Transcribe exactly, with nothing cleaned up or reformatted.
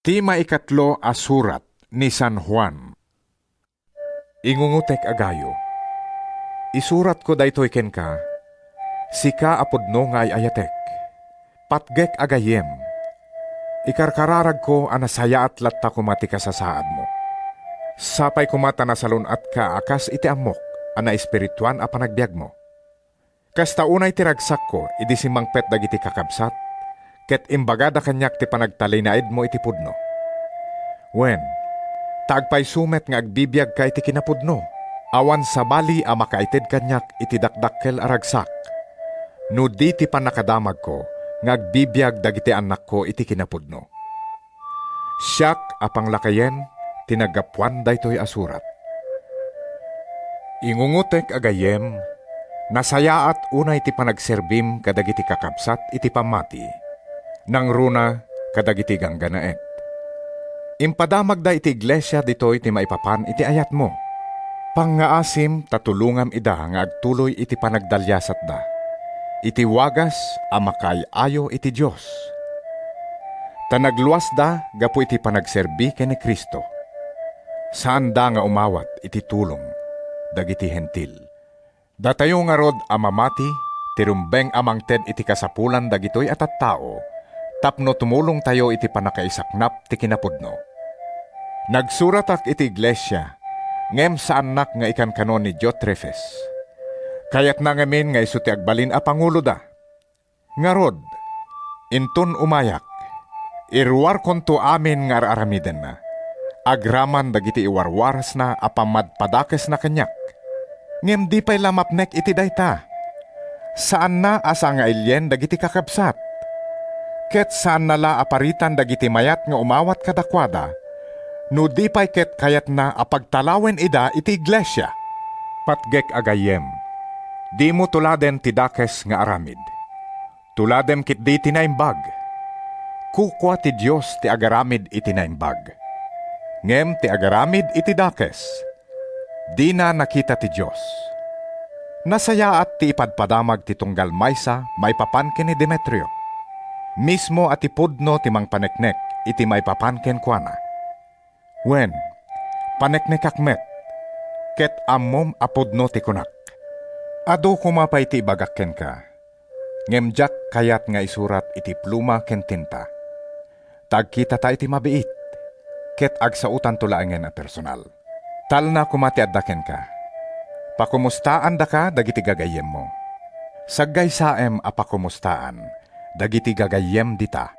Ti maikatlo a surat ni San Juan. Ingungotek a gayo, isuratko daytoy kenka, sika a pudno nga ay-ayatek. Patgek a gayyem, ikarkararagko a nasayaat latta koma ti kasasaadmo. Sapay koma ta nasalun-atka a kas iti ammok a naespirituan a panagbiagmo. Kasta unay ti ragsakko idi simmangpet dagiti kakabsat, ket imbagada kaniak ti panagtalinaedmo iti pudno. Wen, ta agpayso met nga agbibiagka iti kinapudno, awan sabali a makaited kaniak iti dakdakkel a ragsak, no di ti pannakadamagko nga agbibiag dagiti annakko iti kinapudno. Siak a panglakayen ti naggapuan daytoy a surat. Ingungotek a gayyem, nasayaat unay ti panagserbim kadagiti kakabsat iti pammati, nangruna kadagiti ganggannaet. Impadamagda iti iglesia ditoy ti maipapan iti ayatmo. Pangngaasim ta tulongam ida nga agtuloy iti panagdaliasatda, iti wagas a makaay-ayo iti Dios. Ta nagluasda gapu iti panagserbi ken ni Cristo. Saanda nga umawat iti tulong dagiti Hentil. Datayo ngarud a mamati ti rumbeng a mangted iti kasapulan dagitoy a tattao tapno tumulongtayo iti pannakaisaknap ti kinapudno. Nagsuratak iti iglesia, ngem saannak nga ikankanon ni Diotrefes. Kayatna ngamin nga isu ti agbalin a panguloda. Ngarud, inton umayak, iruarkonto amin nga ar-aramidenna, agraman dagiti iwarwarasna a pammadpadakesna kaniak. Ngem di pay la mapnek iti dayta. Saanna a sangailien dagiti kakabsat. Ket saanna la a paritan dagiti mayat nga umawat kadakuada, no di pay ket kayatna a pagtalawen ida iti iglesia. Patgek a gayyem, dimo tuladen ti dakes nga aramid. Tuladem ketdi ti naimbag. Kukua ti Dios ti agaramid iti naimbag. Ngem ti agaramid iti dakes, dina nakita ti Dios. Nasayaat ti ipadpadamag ti tunggal maysa maipapan ken ni Demetrio, mismo a ti pudno ti mangpaneknek iti maipapan kenkuana. Wen, paneknekak met, ket ammom a pudno ti kunak. Adu koma pay ti ibagak kenka, ngem diak kayat nga isurat iti pluma ken tinta. Ta agkitata iti mabiit, ket agsaotanto laengen a personal. Talna koma ti adda kenka. Pakomustaandaka dagiti gagayyemmo. Saggaysaem a pakomustaan dagiti gagayyem dita.